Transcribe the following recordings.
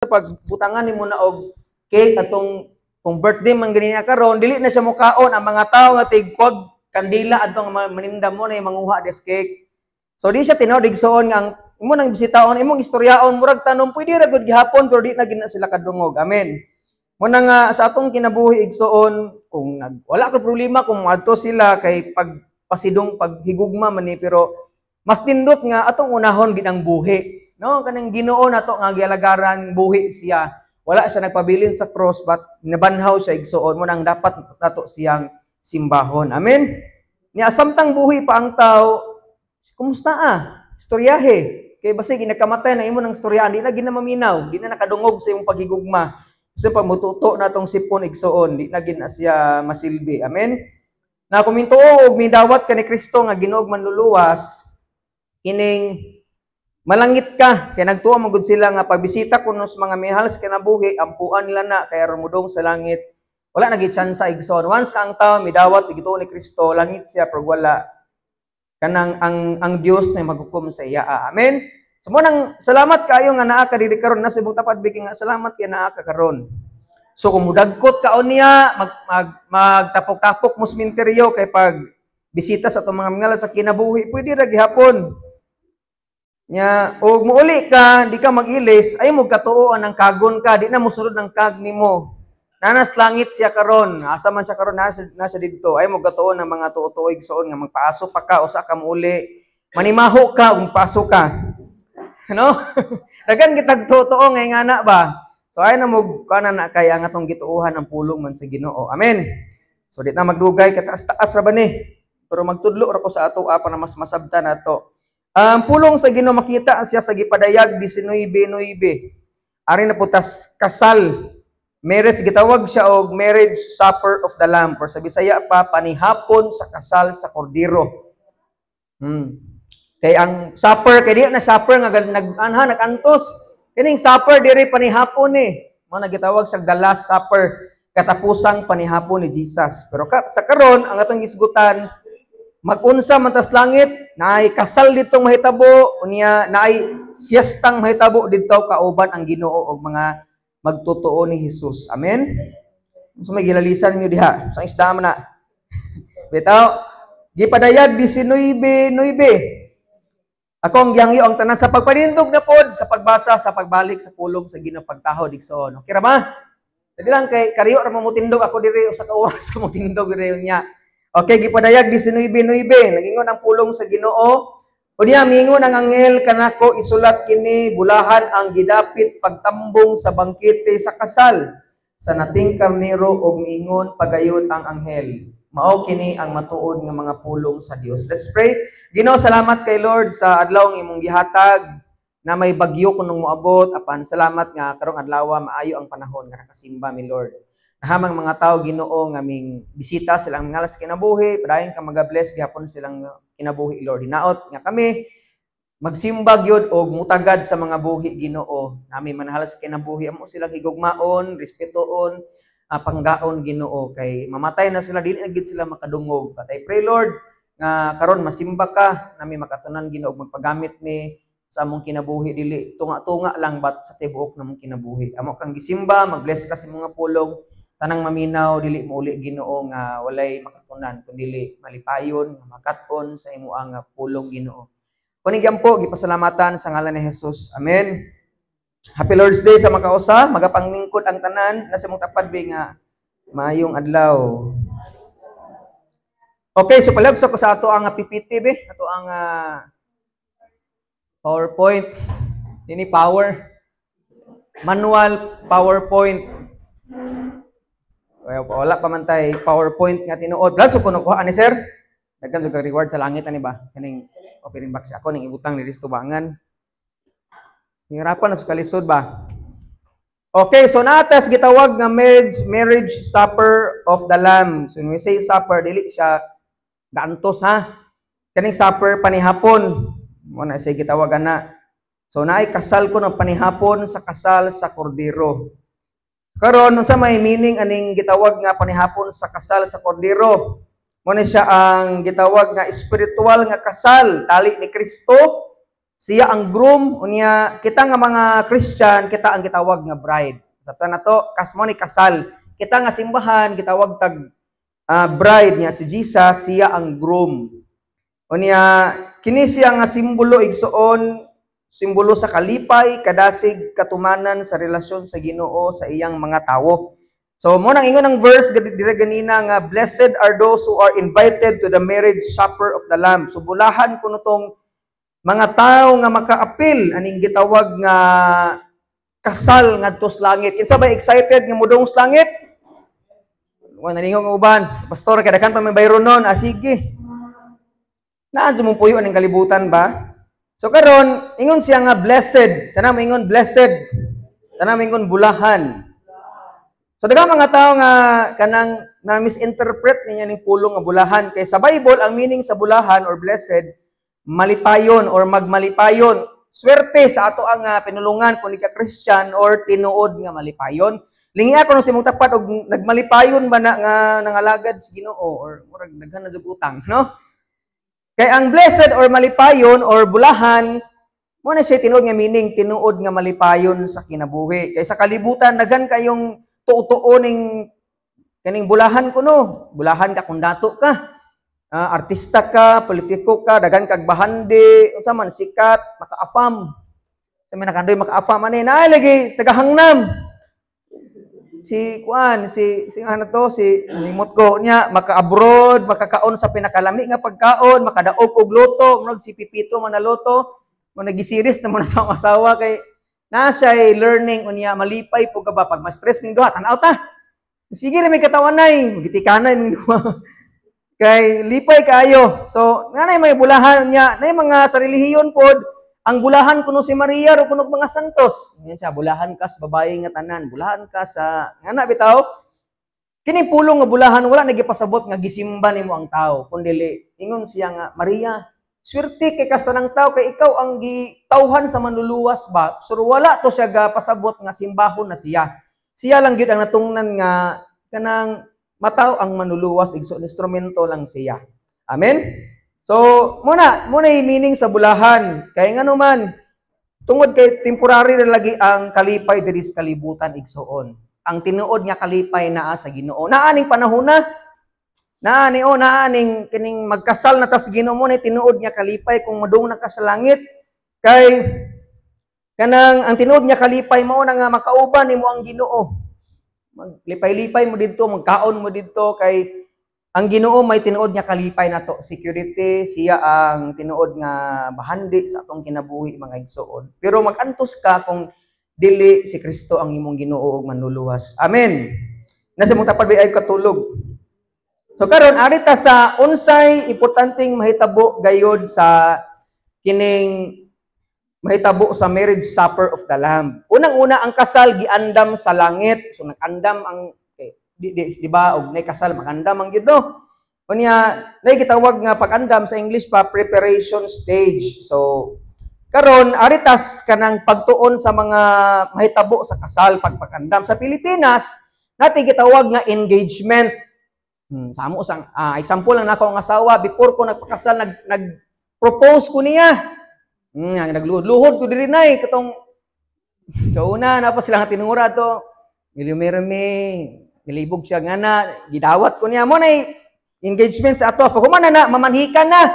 Pag butangan nimo na og cake atong kung birthday man gani niya karon, dili na siya mukaon ang mga tawo nga tigkwag kandila adtong maninda mo na yung manguha des cake. So di siya tinuod, igsoon, nga ang imo nang bisitaon, imong istoryaon, murag tanom, pwede ra gud gihapon, pero di na gina sila kadungog. Amen. Muna nga sa atong kinabuhi, igsoon, kung nag wala ka problema kung moadto sila kay pagpasidong paghigugma man ni, pero mas nindot nga atong unahon gid ang buhi. No, kanang Ginoo nato nga gialagaran, buhi siya. Wala siya nagpabilin sa cross but nabanhaw siya, igsoon. Mo nang dapat nato siyang simbahon. Amen. Nya samtang buhi pa ang tao, kumusta ah? Istoryahe. Kay basig inakamatay na imo nang istoryahan, di na ginamaminaw, di na nakadungog sa imong paghigugma. Kasi pag mututo na tong sipon, igsoon, di na gina siya masilbi. Amen. Na kung mintuo og midawat ka ni Kristo nga Ginoo manluluwas, kining malangit ka kay nagtuo man gud sila nga pagbisita kuno sa mga minahal sa kinabuhi, ampuan nila na kay aron modong sa langit. Wala na gid tsansa, igsoon. Once ka ang tao midawat gituo ni Kristo, langit siya, pero wala kanang ang Dios na maghukom sa iya. Amen. So mo nang salamat kayo nga naa ka diri karon na sa imong tapad biki nga salamat kay naa ka karon. So kung mudagkot ka niya, mag, mag magtapok-tapok mo sementeryo kay pag bisita sa atong mga minahal sa kinabuhi, pwede ra gihapon. Nya og muuli ka, di ka mag-ilis, ay mo katuoan ang kagon ka, di na mosunod ng kag nimo. Nanas langit siya karon, asa man siya karon, nasa didto. Ay mo katuon ng mga tuo-tuo, igsoon, nga magpaaso pa ka usa ka muuli. Manimaho ka ug paso ka. No? Dagan kitag tuo ngay nga na ba? So ay na mo kana na kay ang atong gituohan ang pulong man sa Ginoo. Amen. So di na magdugay, kataas-taas ra ba ni? Pero magtudlo ra ko sa ato para mas masabtan nato. Ang pulong sa Ginoo makita siya sa gipadayag 19:9. Ari na putas kasal. Marriage, gitawag siya og marriage supper of the Lamb or sa Bisaya pa, panihapon sa kasal sa kordero. Kay ang supper kay di na supper nga nag anha nagantos. Kining supper diri panihapon ni. Mo na gitawag sa the last supper, katapusang panihapon ni Jesus. Pero sa karon ang atong gisgutan, magunsa man tas langit, naay kasal ditong mahitabo, unya naay fiestang mahitabo didto kauban ang Ginoo og mga magtotoo ni Jesus. Amen. So may gilalisan ninyo diha sa isda man na. Bitaw, gipadayag 19:9. Ako ang gihangyo ang tanan sa pagpanindog na pod sa pagbasa, sa pagbalik sa pulong sa Ginoo, pagtahod, igsoon. Okay ra ba? Dali lang kay kariyo ra mo tindog ako diri, usa ka oras ko mo tindog diri unya. Okay, gipadayag 19:9. Nagingon ang pulong sa Ginoo. Unya mingon ang anghel kanako, "Isulat kini: bulahan ang gidapit pagtambong sa bangkete sa kasal sa Nating Karnero." Og miingon pagayon ang anghel, "Mao kini ang matuod nga mga pulong sa Dios." Let's pray. Ginoo, salamat kay Lord sa adlaw nga imong gihatag na may bagyo kunong moabot, apan salamat nga karong adlaw maayo ang panahon nga nakasimba mi, Lord. Nahamang mga tao, Ginoo, nga ming bisita silang mga sa kinabuhi, padayon ka maga-bless gihapon silang kinabuhi, Lord. Hinaot nga kami magsimba gyud og mutagad sa mga buhi, Ginoo. Nami manahal sa kinabuhi, amo silang higugmaon, respetuon, panggaon, Ginoo, kay mamatay na sila, dili na gid sila makadungog. But I pray, Lord, nga karon masimba ka, nami makatunan, Ginoo, magpagamit mi sa among kinabuhi, dili tunga-tunga lang but sa tibuok namong kinabuhi. Amo kang gisimba, mag-bless ka sa mga pulong, tanang maminaw dili mouli, Ginoo, nga walay makatunan kundi malipayon nga makat-on sa imo ang pulong, Ginoo. Kuni gyampo gipasalamatan sa ngalan ni Jesus. Amen. Happy Lord's Day sa makausa, magapanglingkod ang tanan nasa imong tapad bi nga maayong adlaw. Okay, so palabs ako sa ato ang PPT be, ato ang PowerPoint. Ini power manual PowerPoint. Well, wala pa man tay PowerPoint nga tinuod. Plus kuno kuha ani sir. Daghan jud kag reward sa langit ani ba? Kaning opening box ako ning ibutang ni tubangan. Hirapan nagkalisod kalisod ba? Okay, so natas gitawag nga marriage supper of the Lamb. So when we say supper, dili siya gaantos ha. Kaning supper panihapon. Mo na siya gitawag ana. So naay kasal ko ng panihapon sa kasal sa kordero. Karon, unsa may meaning aning gitawag nga panihapon sa kasal sa kordero? Mo na siya ang gitawag nga espiritual nga kasal, tali ni Kristo Siya ang groom, unya kita nga mga Christian, kita ang gitawag nga bride. Sabta na to, kasmo ni kasal. Kita nga simbahan, gitawag tag bride niya si Jesus, siya ang groom. Unya kini siya nga simbolo, igsuon, simbolo sa kalipay, kadasig, katumanan sa relasyon sa Ginoo sa iyang mga tawo. So mo nang ingon ang verse dire ganina nga "Blessed are those who are invited to the marriage supper of the Lamb." So bulahan kuno tong mga tao nga makaapil aning gitawag nga kasal ngadto sa langit. Kinsa ba excited nga modung sa langit? Wa nalingog ang uban. "Pastor, kay daghan pa may bayron nun." Ah, sige. Naan mo puyo aning kalibutan ba? So karon, ingon siya nga blessed. Tanan ingon "blessed". Tanan ingon "bulahan". So daghang mga tao nga kanang na misinterpret niya ning pulong nga bulahan, kay sa Bible ang meaning sa bulahan or blessed, malipayon or magmalipayon. Swerte sa ato ang pinulungan kung ka Christian or tinuod nga malipayon. Lingi ako nung simong tapat og nagmalipayon ba na nga nangalagad sa Ginoo or murag daghan na jud utang, no? Kay ang blessed or malipayon or bulahan, mo na siya tinuod nga meaning, tinuod nga malipayon sa kinabuhi. Kay sa kalibutan daghan kayong tuo-tuo ning kaning bulahan kuno. Bulahan ka kung dato ka. Artista ka, politiko ka, daghan kag bahandi, unsa man sikat, maka-afam. Sa may nakandoy maka-afam ani na lagi taga Hangnam. Si kuan, si si ano to, si limot ko niya, maka-abroad, makakaon sa pinakalami nga pagkaon, makadaog og luto, murag si Pipito man naluto, mo nagisiris na mo na sa akong asawa kay na siya learning. Unya malipay po ka ba pag ma-stress ming duha, tan-aw ta. Sige ra may katawanay, magitikanay ming duha. Kay lipay kaayo. So, nga na may bulahan niya, na mga sa relihiyon pod, ang bulahan kuno si Maria ro kuno mga santos. Yan siya, bulahan ka sa babae nga tanan, bulahan ka sa nga na bitaw. Kini pulong nga bulahan wala nagipasabot nga gisimba nimo ang tao, kundi ingon siya nga Maria, swerte kay kas tanang tao kay ikaw ang gitawhan sa manluluwas ba. So wala to siya ga pasabot nga simbahon na siya. Siya lang gyud ang natungnan nga kanang mataw ang manluluwas, igso, instrumento lang siya. Amen? So, muna yung meaning sa bulahan. Kay nga naman, tungod kay temporary na lagi ang kalipay diri sa kalibutan, igsuon. Ang tinuod nga kalipay naa sa Ginoo. Naa ning panahon na. Naa ni o naa ning kining magkasal na ta sa Ginoo, mo ni tinuod nga kalipay kung madung na ka sa langit. Kay kanang ang tinuod nga kalipay mao na nga makauban nimo ang Ginoo. Maglipay-lipay mo didto, magkaon mo didto kay ang Ginoo may tinuod nga kalipay nato, security, siya ang tinuod nga bahandi sa atong kinabuhi, mga igsuon. Pero mag-antos ka kung dili si Kristo ang imong Ginoo ug manluluwas. Amen. Nasa mong tapad ay katulog. So karon ari ta sa unsay importanteng mahitabo gayod sa kining mahitabo sa marriage supper of the Lamb. Unang-una, ang kasal giandam sa langit. So nag-andam ang eh, di ba og nay kasal magandam ang gyud, no? Unya nay gitawag nga pag-andam, sa English pa preparation stage. So karon ari tas kanang pagtuon sa mga mahitabo sa kasal pagpag-andam. Sa Pilipinas, natin gitawag nga engagement. Samo sang example lang nako ang asawa, before ko nagpakasal, nag nag-propose ko niya. Nagluhod-luhod ko diri nay katong sa una na pa sila nga tinura to. "Will you marry me?" Nilibog siya nga na, gidawat ko niya mo nay engagement sa ato. Pag human na na, mamanhikan na.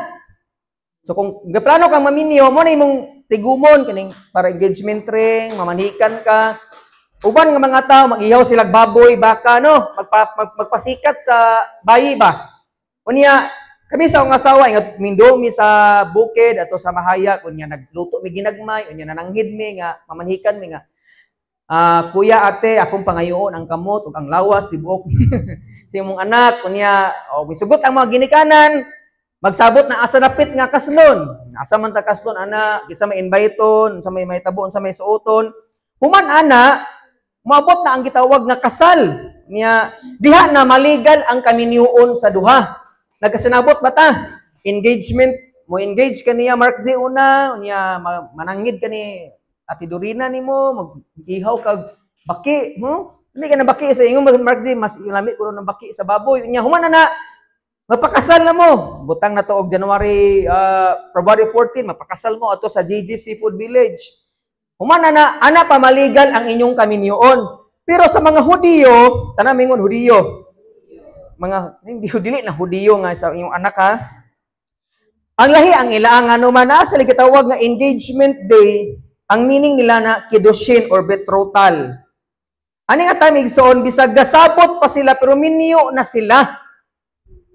So kung gaplano kang maminyo, mo na imong tigumon kining para engagement ring, mamanhikan ka. Uban nga mga tao mag-ihaw sila baboy, baka, no, magpasikat sa bayi ba. Unya kami sa akong asawa ingat mindo mi sa bukid ato sa Mahayag, unya nagluto mi ginagmay, unya nananghid mi nga mamanhikan mi nga "Kuya, ate, akong pangayoon ang kamot ug ang lawas tibuok sa imong anak." Unya oh, misugot ang mga ginikanan, magsabot na asa dapit nga kaslon. Asa man ta kaslon ana, kinsa may inviteon, sa may mahitabo, sa may suoton. Human ana, moabot na ang gitawag nga kasal. Niya diha na maligal ang kaminyuon sa duha. Nagkasinabot ba ta? Engagement, mo engage ka niya Mark J una, unya manangid ka ni Ate Dorina nimo, mag-ihaw kag baki, mo? Hindi ka na baki sa ingon Mark J, mas lami ko ng baki sa baboy. Unya human na na Mapakasal na mo. Butang na to og January, February 14, mapakasal mo ato sa GG Seafood Village. Human na, ana pa ma-legal ang inyong kaminyoon. Pero sa mga Hudiyo, tanan mingon, "Hudiyo." Mga hindi dili na Hudiyo nga sa inyong anak ha. Ang lahi ang ilaang ano man naa sila gitawag nga engagement day, ang meaning nila na kiddushin or betrothal. Ani nga time, igsoon, bisag gasabot pa sila pero minyo na sila.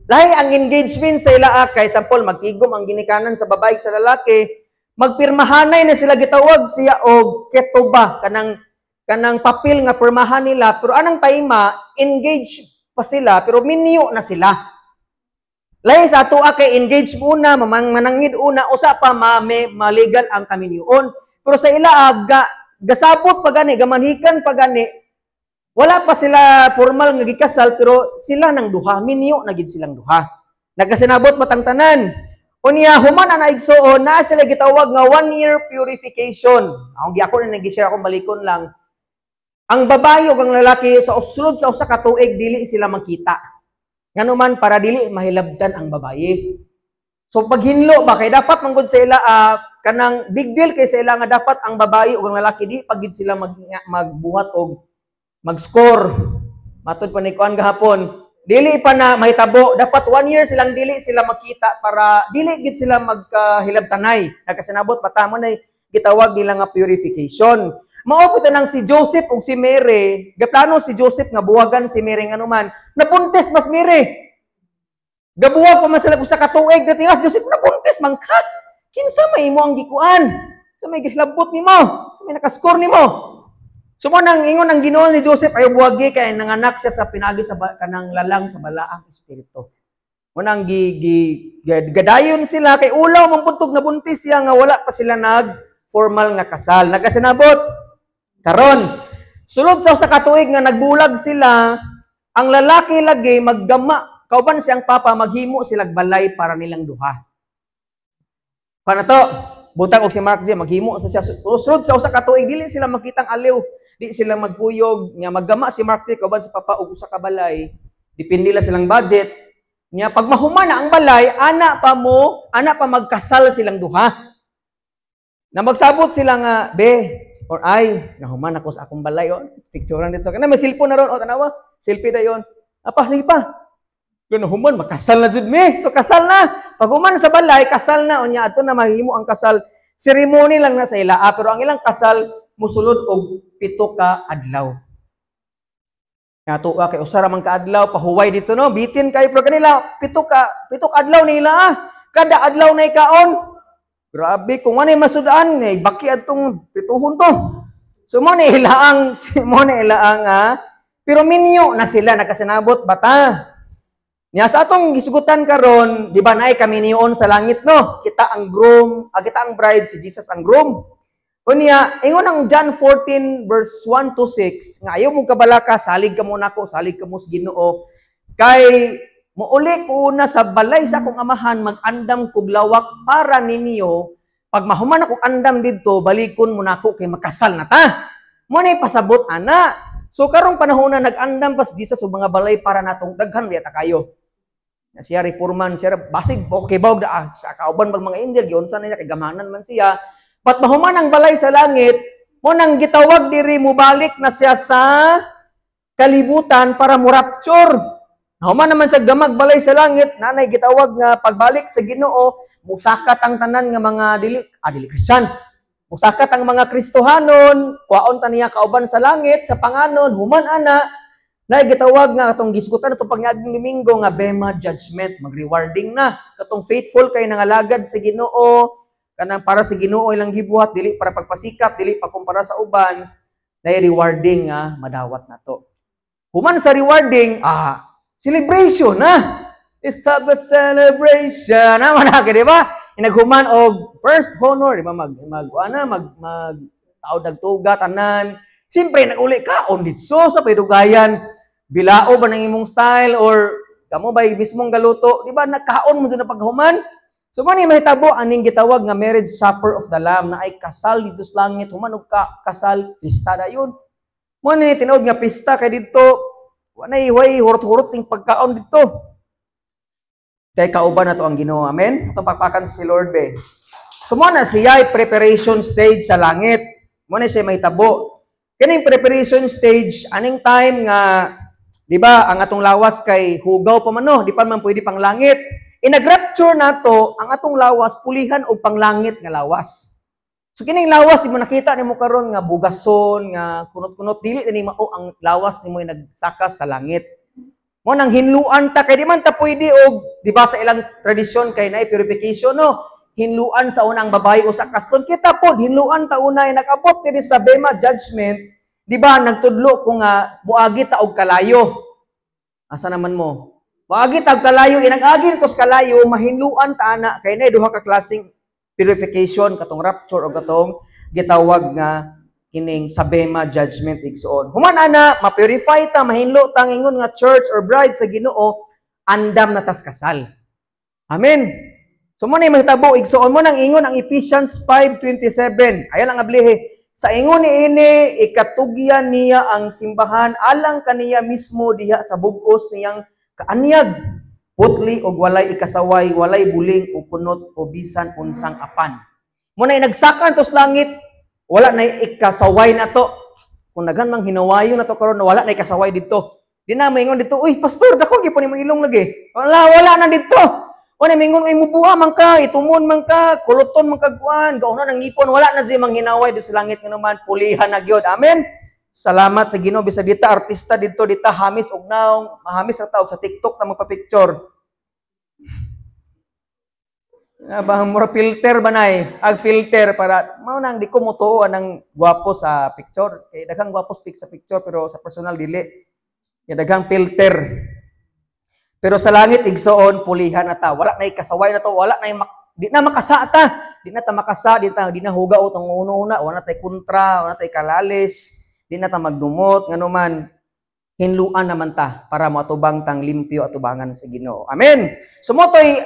Lahi ang engagement sa ila kay sample magtigom ang ginikanan sa babae sa lalaki, magpirmahanay na sila, gitawag siya og ketubah, kanang kanang papel nga pirmahan nila, pero anang time engage pa sila pero minyo na sila. Lahi sa ato kay engage muna, mamang manangid una, usa pa ma-legal ang kaminyoon. Pero sa ila gasabot pa gani, gamanhikan pa gani, wala pa sila formal nga gikasal pero sila nang duha, minyo na gid silang duha. Nagasinabot matang tanan. Unya human ana, igsuon, naa sila gitawag nga one year purification. Ang gi ako na nag-share akong balikon lang. Ang babae ug ang lalaki sa sulod sa usa ka tuig dili sila magkita. Ngano man, para dili mahilabtan ang babae. So paghinlo ba kay dapat manggod sa ila kanang big deal kay sa ila nga dapat ang babae ug ang lalaki di pagid sila magbuhat og mag-score. Matod pa ni kuan gahapon, dili pa na mahitabo, dapat one year silang dili sila makita para dili gid sila magkahilabtanay. Nagkasinabot pa mo na gitawag nila nga purification. Mao pud nang si Joseph ug si Mary, gaplano si Joseph nga buwagan si Mary, nganuman nabuntis mas Mary. Gabuwag pa man sila usa ka tuig, natingas Joseph, nabuntis man ka. Kinsa may imo ang gikuan? Sa may gihilabot nimo? Sa may nakascore nimo? So mo nang ingon ang Ginoo ni Joseph, "Ayo buwagi," kay nanganak siya sa pinagi sa kanang lalang sa balaang espiritu. Mo nang gi, gi, gadayon sila kay ulaw man puntog nabuntis siya nga wala pa sila nag formal nga kasal. Nagasinabot. Karon, sulod sa usa ka tuig nga nagbulag sila, ang lalaki lagi maggama kauban siyang papa, maghimo sila balay para nilang duha. Para to, butang og si Mark J, maghimo sa siya sulod sa usa ka tuig dili sila makitang aliw, di sila magkuyog nga maggama si Mark J kauban sa papa og usa ka balay. Depende lang silang budget. Nya pag mahuman na ang balay, ana pa mo, ana pa magkasal silang duha. Na magsabot sila nga, "Be, or ay, nahuman ako sa akong balay, oh. Picturean dito. Kana may cellphone na ron, oh, tanawa. Selfie na yon. Apa, sige pa. Kung nahuman, makasal na jud mi." So kasal na. Pag human sa balay, kasal na. Unya, ato na mahimo ang kasal. Ceremony lang na sa ila. Ah, pero ang ilang kasal, musulod og 7 ka adlaw. Nga tuwa kay usa ra man ka adlaw pahuway dito, no, bitin kayo, pero kanila 7 ka adlaw nila ah. Kada adlaw na ikaon. Grabe kung ano masudaan eh baki adtong pituhon to. So mo na ilaang pero minyo na sila, nakasinabot bata. Nya sa atong gisugutan karon, di ba naay kami niyon sa langit, no? Kita ang groom, kita ang bride, si Jesus ang groom. Unya, ingon ang John 14 verse 1 to 6, nga ayaw mong kabalaka, salig ka mo nako, salig ka mo sa Ginoo. Kay muuli ko na sa balay sa akong amahan, mag-andam kog lawak para ninyo, pag mahuman akong andam didto, balikon mo nako kay makasal na ta. Mo na pasabot ana. So karong panahon na nag-andam pa si Jesus og mga balay para natong daghan biya ta kayo. Na siya reforman, siya basig okay ba og sa kauban bag mga angel giunsa na niya kay gamanan man siya. But mahuman ang balay sa langit, mo nang gitawag diri mubalik na siya sa kalibutan para mo rapture. Human naman sa gamag balay sa langit, nanay gitawag nga pagbalik sa Ginoo, musakat ang tanan nga mga dili Christian. Musakat ang mga Kristohanon, kuwaon ta niya kauban sa langit sa panganon, human ana na gitawag nga katong gisgutan atong pagniaging Domingo nga Bema Judgment, mag-rewarding na. Katong faithful kay nangalagad sa Ginoo, kanang para sa Ginoo ilang gibuhat, dili para pagpasikap, dili pagkumpara sa uban, na rewarding nga madawat na to. Human sa rewarding, celebration na. It's a celebration. Na man di ba? Inaghuman og first honor, di ba, mag mag ana mag mag taod nagtuga tanan. Siyempre naguli kaon didto sa pidugayan. Bilao ba nang imong style or kamo ba mismong galuto, di ba nakaon mo na paghuman? So mo ni mahitabo aning gitawag nga marriage supper of the Lamb na ay kasal dito sa langit, human og ka, kasal, pista dayon. Mo ni tinuod nga pista kay didto wa nay way hurot-hurot ning pagkaon didto. Kay kauban na to ang Ginoo. Amen. Atong pakpakan sa si Lord be. So mo na siya ay preparation stage sa langit. Mo na siya mahitabo. Kining preparation stage aning time nga, di ba, ang atong lawas kay hugaw pa man, no, di pa man pwede pang langit. Inagrapture nato ang atong lawas, pulihan og panglangit nga lawas. So kining lawas di mo nakita nimo karon nga bugason, nga kunot-kunot, dili ni mao ang lawas nimo nagsakas sa langit. Mo nang hinluan ta kay di man ta pwede og, di ba, sa ilang tradisyon kay naay purification, no. Hinluan sa unang babae usa ka stone. Kita pod hinluan ta unay nag-abot diri sa Bema judgment, di ba nagtudlo ko nga muagi ta og kalayo. Asa naman mo? Muagi ta og kalayo, inag-agi ko sa kalayo, mahinluan ta ana kay naay duha ka klaseng purification, katong rapture o katong gitawag nga kining sa Bema judgment, igsoon. Human ana, ma-purify ta, mahinlo ta ingon nga church or bride sa Ginoo, andam na tas kasal. Amen. So mo na mahitabo, igsoon. Mo nang ingon ang Ephesians 5:27. Ayan ang ablihe. Sa ingon niini, ikatugyan niya ang simbahan alang kaniya mismo diha sa bug-os niyang kaanyag. Putli og walay ikasaway, walay buling o kunot o bisan unsang apan. Mo na nagsakan tos langit, wala na ikasaway na to. Kung daghan mang hinawayo na to karon, wala na ikasaway didto. Di na maingon dito, "Uy, pastor, dako gyud po nimong ilong lagi." Wala, wala na didto. Wala mingon, "Ay, mubuha man ka, itumon man ka, kuluton man ka kuan, gauna ng ngipon," wala na dyan manghinaway do sa langit nga naman, pulihan na gyud. Amen. Salamat sa Ginoo bisag dita artista didto, dita hamis og naong, mahamis ra ta og sa TikTok na magpa-picture. Na ba mura filter ba nay? Ag filter para mao nang di ko motuo anang gwapo sa picture. Kay daghang gwapo sa picture pero sa personal dili. Kay daghang filter. Pero sa langit, igsoon, pulihan na ta. Wala na kasaway na to, wala na di na makasa ta. Di na ta makasa, di na huga utong uno-una, wala tay kontra, wala tay kalalis, di na ta magdumot nganuman hinluan naman ta para moatubang tang limpyo atubangan sa Ginoo. Amen. So mo to'y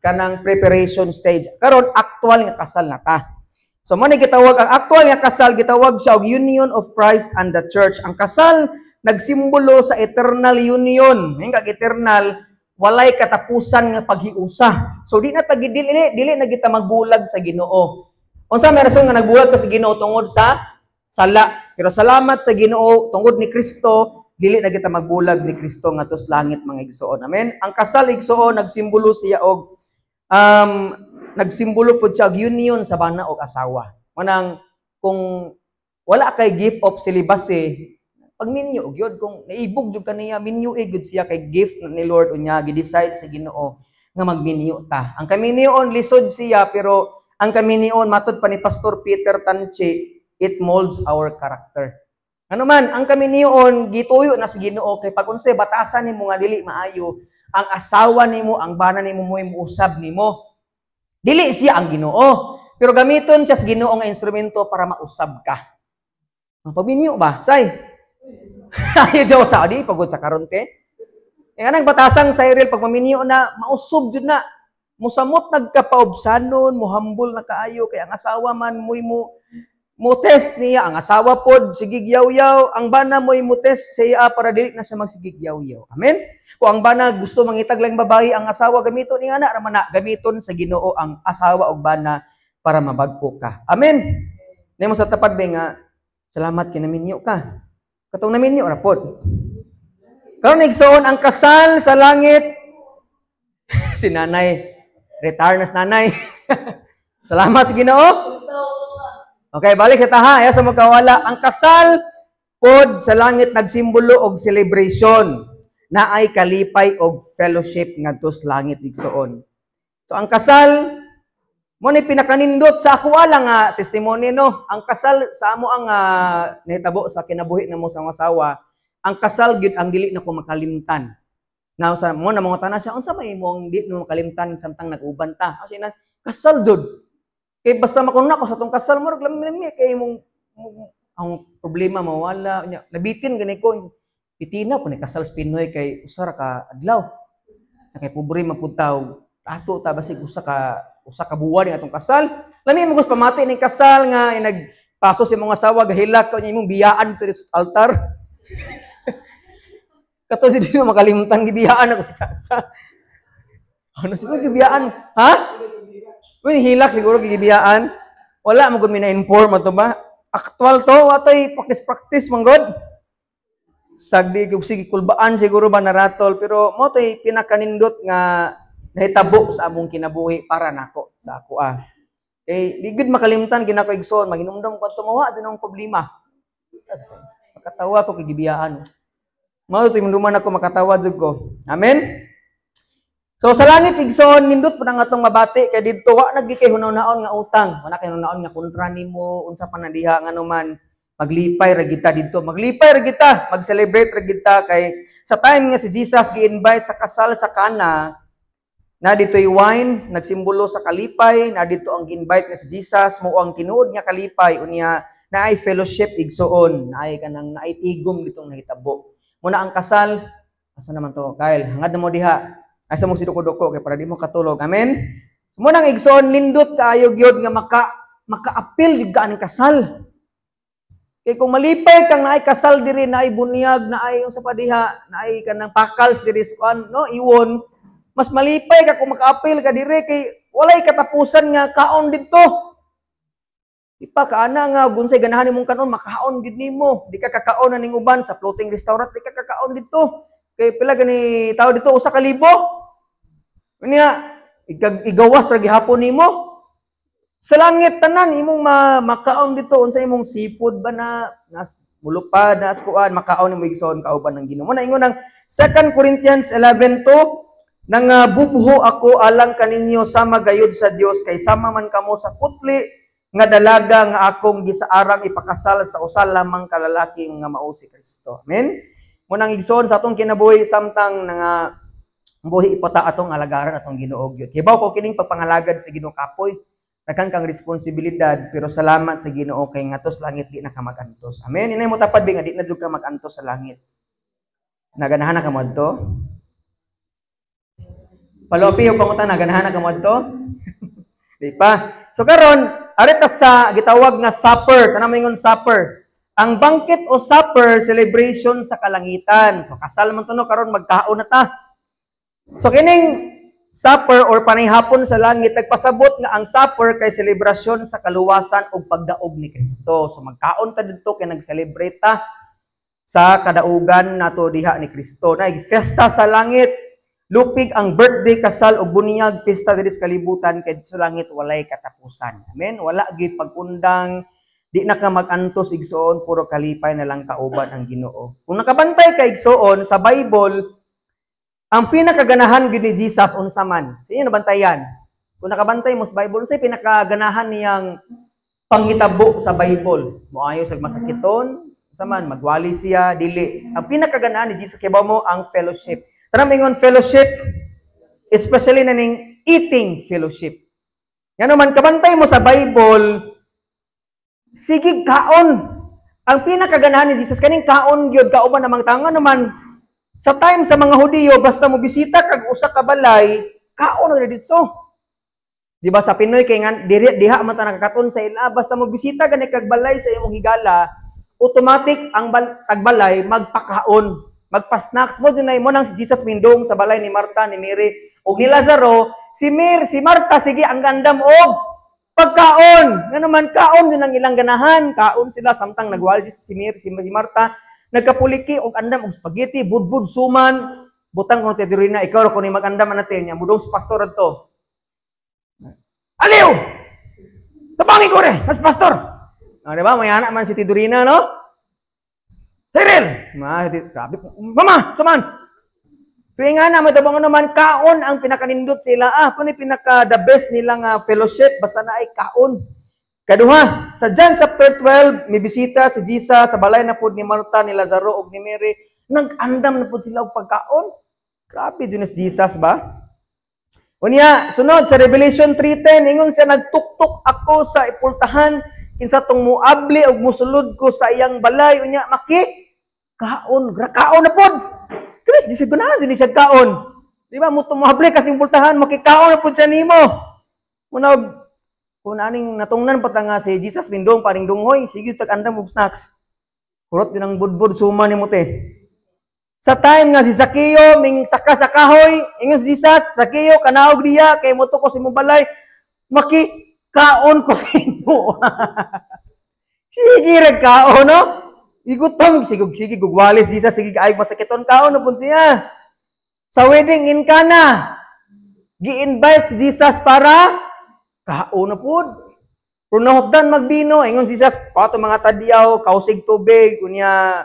kanang preparation stage. Karon actual nga kasal na ta. So mo ni gitawag ang actual nga kasal, gitawag siya og union of Christ and the church. Ang kasal nagsimbolo sa eternal union. Yung kag eternal, walay katapusan nga paghiusa. So di na ta dili, dili na kita magbulag sa Ginoo. Unsa may rason nga nagbulag ka sa Ginoo? Tungod sa sala. Pero salamat sa Ginoo tungod ni Kristo, dili na kita magbulag ni Kristo ngadto sa langit, mga igsoon. Amen. Ang kasal, igsoon, nagsimbolo siya og nagsimbolo pud siya og union sa bana og asawa. Manang kung wala kay gift of celibacy, pagminyo gyud. Kung naibog jud kaniya, minyo gyud siya kay gift ni Lord unya gi-decide sa Ginoo nga magminyo ta. Ang kaminyoon lisod siya, pero ang kaminyoon, matud pa ni Pastor Peter Tanchi, it molds our character. Ano man, ang kaminyoon gituyo na sa Ginoo kay pag unsay batasan nimo nga dili maayo, ang asawa nimo, ang bana nimo mo'y muusab nimo. Dili siya ang Ginoo, pero gamiton siya sa Ginoo nga instrumento para mausab ka. Pagminyo ba? Say. Ayaw daw sa di pagod sa karon te. Nga nang batasang Cyril, pag maminyo na, mausob jud na. Musamot nagkapaubsanon, muhambol na kaayo kay ang asawa man mo'y mo test niya, ang asawa pod sige yaw-yaw, ang bana mo'y mo test siya para dili na siya magsigig yaw-yaw. Amen. Kung ang bana gusto mangitag lang babae, ang asawa gamiton niya na raman na gamiton sa Ginoo ang asawa og bana para mabagko ka. Amen. Nimo sa tapad be nga salamat kay naminyo ka. Katong naminyo ra pod. Karon, igsoon, ang kasal sa langit, si nanay retire na si nanay. Salamat sa Ginoo. Okay, balik sa taha, ya sa magkawala. Ang kasal pod sa langit nagsimbolo og celebration na ay kalipay og fellowship ngadto sa langit, igsoon. So ang kasal mo ni pinakanindot sa ako lang nga testimony, no. Ang kasal sa amo ang nahitabo sa kinabuhi namo sa mga asawa, ang kasal gyud ang dili na ko makalimtan. Now sa mo na mga tanan siya, unsa may imong di mo makalimtan samtang nag-uban ta? Kasi na kasal jud. Kay basta makuno na ko sa tong kasal mo lami kay imong ang problema mawala nya. Nabitin gani ko pitina po ni kasal sa Pinoy kay usa ra ka adlaw. Na kay pobre man pud ta ato ta, basig usa ka buwan ni atong kasal. Lami mo gusto pamati ning kasal nga nagpaso si imong asawa, gahilak ka niya, imong biyaan to altar. Kato si di mo makalimtan, gibiyaan ako sa. Ano siguro gibiyaan? Ha? Uy, hilak siguro gibiyaan. Wala mo gud mi na-inform ato ba? Actual to, watay practice practice man god. Sagdi kog sige kulbaan siguro ba naratol, pero mo to'y pinakanindot nga nahitabo sa among kinabuhi para nako sa ako ah. Kay di gud makalimtan kinako, igsoon, maginumdum ko tumawa din ang problema. Makatawa ko kay gibiyaan. Mao to'y munduman ako, makatawa jud ko. Amen. So sa langit, igsoon, nindot po ang atong mabati kay didto wa na kay hunaw-naon nga utang, wala kay hunaw-naon nga kontra nimo, unsa pa na diha nga man maglipay ra kita didto. Maglipay ra kita, mag-celebrate ra kita kay sa time nga si Jesus gi-invite sa kasal sa Cana, na dito'y wine, nagsimbolo sa kalipay, na dito ang gi-invite nga si Jesus, mo ang tinuod nga kalipay, unya naay fellowship, igsoon, naay kanang naay tigom ditong nahitabo. Muna ang kasal, asa naman to, Kyle, hangad na mo diha. Asa mo si duko-duko kay para di mo katulog. Amen. So, muna ang igsoon, nindot kaayo gyud nga maka-apil gyud ka aning kasal. Kay kung malipay kang naay kasal diri, naay bunyag, naay unsa pa diha, naay kanang pakals diri sa kuan, no, iwon, mas malipay ka kung maka-apil ka diri kay walay katapusan nga kaon didto. Di pa kaana nga gunsay ganahan nimong kanon, makaon gid nimo. Di ka kakaon na ning uban sa floating restaurant, di ka kakaon didto. Kay pila gani tao dito, 1,000. Unya igawas ra gihapon nimo. Sa langit tanan imong makaon dito, unsa imong seafood ba na nas mulupad na askuan, makaon nimo, igsoon, kauban ng Ginoo. Mo na ingon ang 2 Corinthians 11:2, nang bubho ako alang kaninyo sama gayud sa Dios kay sama man kamo sa putli nga dalaga nga akong gisaarang ipakasal sa usa lamang ka lalaki nga mao si Kristo. Amen. Munang igsoon, sa atong kinabuhi samtang nga buhi ipata atong alagaran atong Ginoo gyud. Hibaw ko kining pagpangalagad sa Ginoo kapoy. Daghan kang responsibilidad, pero salamat sa Ginoo kay ngadto sa langit di na ka magantos. Amen. Inay mo tapad bi nga di na jud ka magantos sa langit. Naganahan na ka moadto? Palopi yung pangutana, ganahan na ka moadto? Di pa. So karon, arita sa gitawag nga supper, tanang moingon supper. Ang banquet o supper, celebration sa kalangitan. So kasal man to no, karon magkaon na ta. So kining supper or panayhapon sa langit nagpasabot nga ang supper kay selebrasyon sa kaluwasan ug pagdaog ni Kristo. So magkaon ta didto kay nag-celebrate ta sa kadaugan nato diha ni Kristo. Na fiesta sa langit. Lupig ang birthday, kasal o bunyag, pista diri sa kalibutan kay sa langit walay katapusan. Amen. Wala gyud pagundang, di na ka magantos, igsoon, puro kalipay na lang kauban ang Ginoo. Kung nakabantay ka, igsoon, sa Bible, ang pinakaganahan gyud ni Jesus unsa man? Sa inyo nabantayan. Kung nakabantay mo sa Bible, unsay pinakaganahan niyang panghitabo sa Bible? Moayo sa masakiton, unsa man, magwali siya, dili. Ang pinakaganahan ni Jesus kay mo ang fellowship. Tanang ingon fellowship, especially na ning eating fellowship. Ngano man kabantay mo sa Bible, sige kaon. Ang pinakaganahan ni Jesus kaning kaon gyud kauban namang tanga naman sa time sa mga Hudiyo, basta mo bisita kag usa ka balay, kaon na didto. Di ba sa Pinoy kay nga diri diha man ta nakakaton sa ila, basta mo bisita gani kag balay sa imong higala, automatic ang tagbalay magpakaon, magpa-snacks mo dunay mo nang si Jesus mindong sa balay ni Marta, ni Mary ug ni Lazaro, si Mir, si Marta sige ang gandam og pagkaon. Nga naman kaon din ang ilang ganahan, kaon sila samtang nagwali si Mary, si Marta nagkapuliki og andam og spaghetti, budbud, suman, butang kuno tidurina, ikaw ra kuno magandam natin, nya mudong sa pastor adto. Aliw! Tabangin ko re, mas pastor. Ah, di ba? May anak man si Tidurina, no? Cyril! Ma, grabe. Mama, suman! Tuwing nga na, may tabang naman, kaon ang pinakanindot sila. Ah, kung pinaka the best nila nga fellowship, basta na ay kaon. Kaduha, sa John chapter 12, may bisita si Jesus sa balay na pod ni Marta, ni Lazaro ug ni Mary. Nag-andam na pod sila og pagkaon. Grabe din si Jesus ba? Unya, sunod sa Revelation 3:10, ingon siya, "Nagtuktok ako sa ipultahan, kinsa tong muabli og musulod ko sa iyang balay, unya maki kaon, kaon na pod." Chris, di siya ganahan, di siya kaon. Di ba, mo tumuhabli kasi pultahan, makikaon na pod siya nimo. Muna, kung aning natungnan pa ta nga si Jesus mindong paring dunghoy, sige tag andam og snacks. Kurot din ang budbud suma nimo te. Sa time nga si Zaccheo ming saka sa kahoy, ingon si Jesus, "Zaccheo, kanaog diya kay moadto ko sa imong balay, maki kaon ko nimo." Sige ra kaon, no? Igutom, sige sige gugwalis Jesus, sige ay masakiton, kaon na pud siya. Sa wedding in Cana, gi-invite si Jesus para kaon na pud. Pero nahupdan magbino, ingon si Jesus, "Pato mga tadyaw, kausig tubig," unya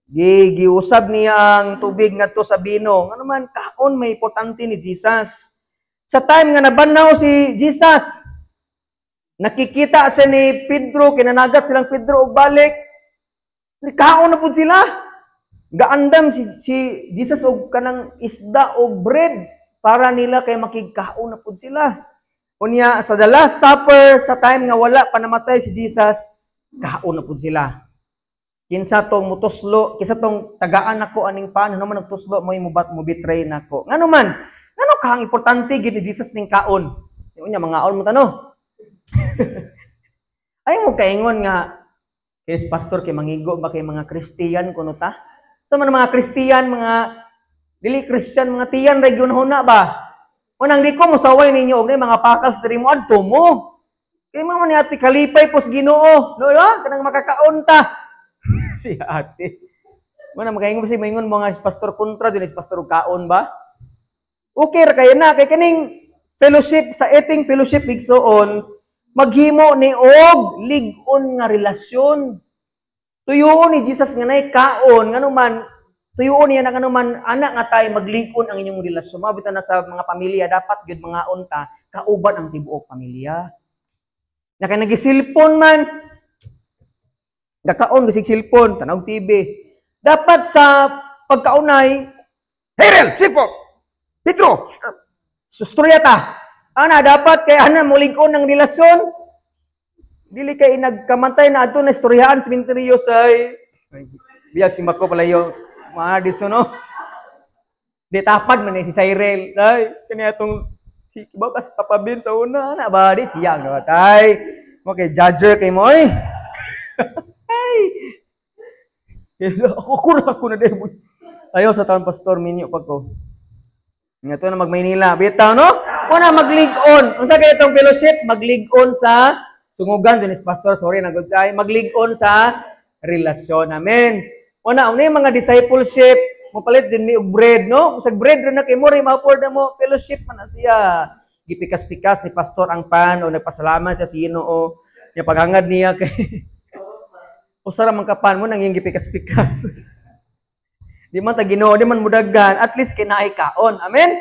gi giusab niya ang tubig ngadto sa bino. Ngano man kaon may importante ni Jesus. Sa time nga nabanhaw si Jesus, nakikita siya ni Pedro, kinanagat silang Pedro og balik. Kaon na pud sila. Gaandam si Jesus og kanang isda og bread para nila kay makigkaon na pud sila. Unya sa the Last Supper, sa time nga wala pa namatay si Jesus, kaon na pud sila. Kinsa tong mutuslo, kinsa tong tagaan nako aning pan, ano man nagtuslo mo mubat mo betray nako. Ngano man? Ngano ka ang importante gid ni Jesus ning kaon? Unya mangaon mo tano. Ay mo kaingon nga kay pastor kay mangigo ba kay mga Kristiyan kuno ta? Sa man mga Kristiyan, mga dili Christian, mga tiyan ra gyud huna ba? Unang di ko musaway ninyo og mga pakals diri mo adto mo. Kay mao ni ate kalipay pos Ginoo, no ba? Kanang makakaon ta. Si ate. Mo na makaingon si maingon mga pastor kontra din is pastor kaon ba? Okay ra kayo na kay kaning fellowship sa eating fellowship, igsoon, maghimo ni og lig-on nga relasyon. Tuyoon ni Jesus nga nay kaon, ngano man tuyoon niya na ngano man ana nga tay maglig-on ang inyong relasyon. Mao na sa mga pamilya dapat gyud mangaon ta kauban ang tibuok pamilya. Na kay nagisilpon man, gakaon bisig cellphone, tanaw TV. Dapat sa pagkaunay, "Herel, silpon! Pedro, susturya ta." Ana, dapat kay ana mulig-on ng relasyon. Dili kay nagkamantay na adto na istoryaan sa sementeryo say biyag si Mako palayo. Mga diso no. Di tapad man ni si Cyril. Ay, kani atong si kibaw kas Papa Ben sa una na ba di siya nga tay. Mo kay judger kay mo oy. Ay. Ako ko na ako na debo. Ayaw sa taon pastor minyo pa ko. Nga to na mag Maynila. Bitaw no? Una maglig-on. Unsa kay itong fellowship? Maglig-on sa sungugan din is pastor, sorry na good say. Maglig-on sa relasyon. Amen. Una, una yung mga discipleship, mopalit din mi og bread, no? Sa bread ra na kay mo rin ma-afford na mo fellowship man na siya. Gipikas-pikas ni pastor ang pan o nagpasalamat siya sa Ginoo. Nya paghangad niya kay usa ra man ka pan mo nang iyang gipikas-pikas. Di man ta Ginoo, di man mudagan, at least kinaay kaon. Amen.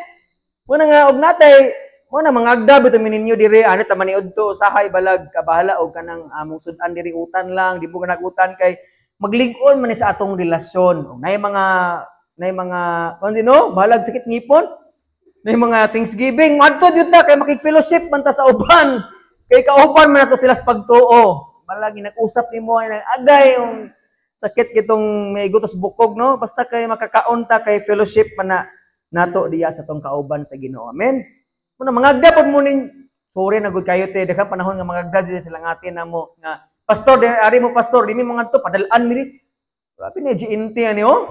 Muna nga og natay mo na mga agda bitaw ninyo diri ani ta maniud to usahay balag kabahala og kanang among sud-an diri utan lang di mo utan kay maglig-on man ni sa atong relasyon. Og nay mga ano no bahalag sakit ngipon, nay mga Thanksgiving, moadto gyud ta kay makig-fellowship man ta sa uban kay kauban man nato sila sa pagtuo. Balag nag-usap nimo ay agay yung sakit kitong may gutos bukog no, basta kay makakaon ta kay fellowship man na nato diya sa tong kauban sa Ginoo. Amen. Muna mangagda pod mo nin, sorry na gud kayo te, daghang panahon nga mangagda dili sila nga atin namo nga pastor di ari mo pastor di mi mga to padal-an mi di. Grabe ni GNT ani oh.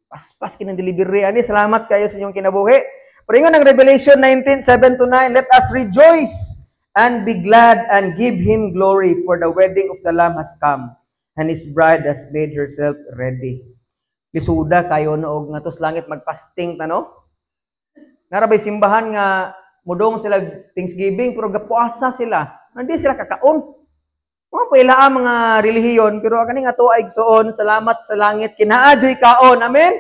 Paspas kinang delivery ani. Salamat kayo sa inyong kinabuhi. Pero ingon ang Revelation 19:7 to 9, "Let us rejoice and be glad and give him glory, for the wedding of the Lamb has come and his bride has made herself ready." Lisuda kayo no og ngatos langit magpasting ta no. Narabay simbahan nga mudong sila Thanksgiving pero gapuasa sila. Hindi sila kakaon. Mga paila ang mga relihiyon pero kani nga tuwa igsoon, salamat sa langit kinaa joy kaon. Amen.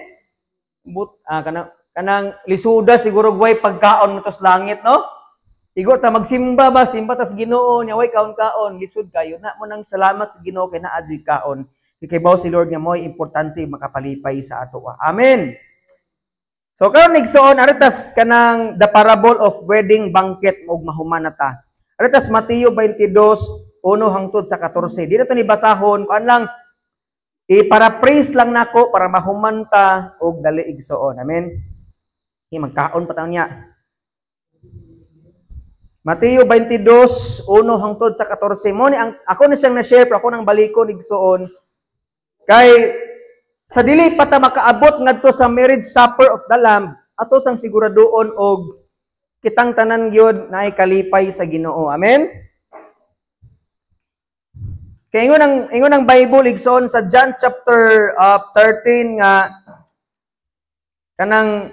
But kanang kanang lisuda siguro way pagkaon mo sa langit no. Igo ta magsimba ba, simba tas Ginoo nya way kaon-kaon, lisod kayo na mo nang salamat sa Ginoo kay naa joy kaon. Kay si Lord nga mo'y importante makapalipay sa ato. Amen. So karon igsoon aritas kanang the parable of wedding banquet ug mahuman na ta. Aritas Mateo 22:1 hangtod sa 14. Di na to ni basahon, kuan lang, i-paraphrase lang nako para mahuman ta og dali igsoon. Amen. Hi magkaon pa ta niya. Mateo 22:1 hangtod sa 14. Mo ni ang ako na siyang na-share pero ako nang balikon igsoon. Kay Sa dili pa ta makaabot ngadto sa marriage supper of the Lamb, ato sang siguraduon og kitang tanan gyud naay kalipay sa Ginoo. Amen. Kay ingon ang Bible, igsoon, sa John chapter 13 nga kanang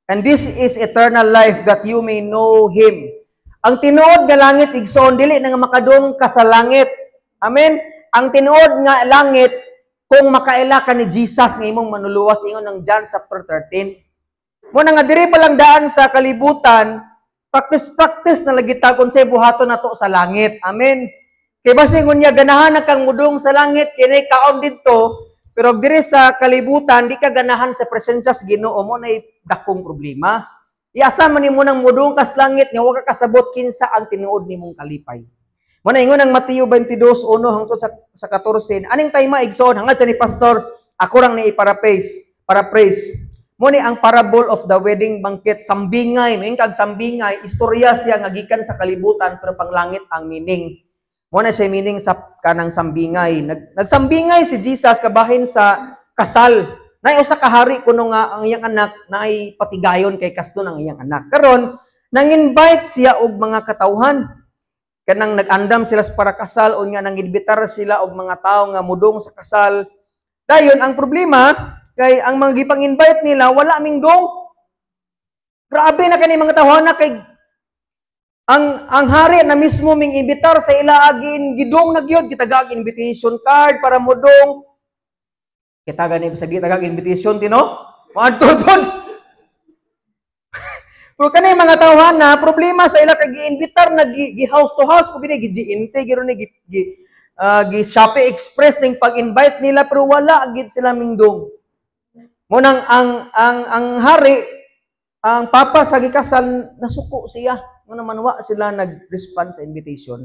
"And this is eternal life, that you may know Him." Ang tinuod nga langit, igsoon, dili na nga makadung ka sa langit. Amen. Ang tinuod nga langit kung makaila ka ni Jesus nga imong manluluwas, ingon ng John chapter 13. Mo na nga diri pa lang daan sa kalibutan, practice practice na lagi ta kung unsay buhaton nato sa langit. Amen. Kay basin unya ganahan na kang mudong sa langit kini kaon didto, pero diri sa kalibutan di ka ganahan sa presensya sa Ginoo, mo nay dakong problema. Iasa man nimo nang mudong kas langit nga wa ka kasabot kinsa ang tinuod nimong kalipay? Mo na ingon ang Mateo 22:1 hangtod sa 14. Aning time, igsoon, hangad sa ni pastor, ako rang ni i-paraphrase, paraphrase. Mo ni ang parable of the wedding banquet, sambingay, moingon kag sambingay, istorya siya nga gikan sa kalibutan pero panglangit ang meaning. Mo na siya meaning sa kanang sambingay. Nagsambingay si Jesus kabahin sa kasal. Naay usa ka hari kuno nga ang iyang anak naay patigayon kay kaslon ang iyang anak. Karon nang-invite siya og mga katawhan, kanang nag-andam sila sa para kasal, unya nang imbitar sila og mga tawo nga mudong sa kasal. Dayon ang problema kay ang mga gipang-invite nila wala mingdong. Grabe na kani mga tawhana kay ang hari na mismo ming imbitar sa ila agin gidong na gyud, gitagaag invitation card para modong. Kita gani sa gitagaag invitation tino moadto jud. Pero kani mga tawhana, problema sa ila kay giimbitar na gi house to house po gini, gi J&T giro ni gi Shopee Express ning pag-invite nila, pero wala gid sila mingdong. Mo nang ang hari, ang papa sa gikasal, nasuko siya. Nga naman wa sila nag-respond sa invitation.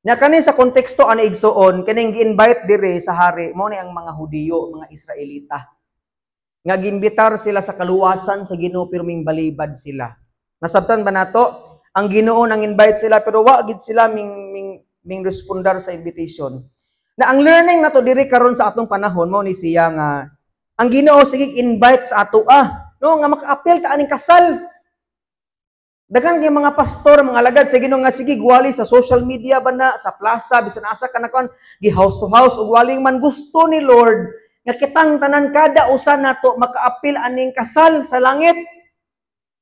Nya kani sa konteksto ani, igsuon, kining gi-invite dire sa hari mao ni ang mga Hudiyo, mga Israelita. Nga giimbitar sila sa kaluwasan sa Ginoo pero ming balibad sila. Nasabtan ba nato? Ang Ginoo nang invite sila pero wa gid sila ming respondar sa invitation. Na ang learning nato diri karon sa atong panahon mao ni siya nga ang Ginoo sige invite sa ato ah, no, nga maka-apil ta aning kasal. Daghan kay mga pastor, mga alagad sa Ginoo nga sige gwali sa social media ba na, sa plaza, bisan asa ka na kon, gi house to house ug waling man. Gusto ni Lord nga kitang tanan, kada usa nato, maka-apil aning kasal sa langit.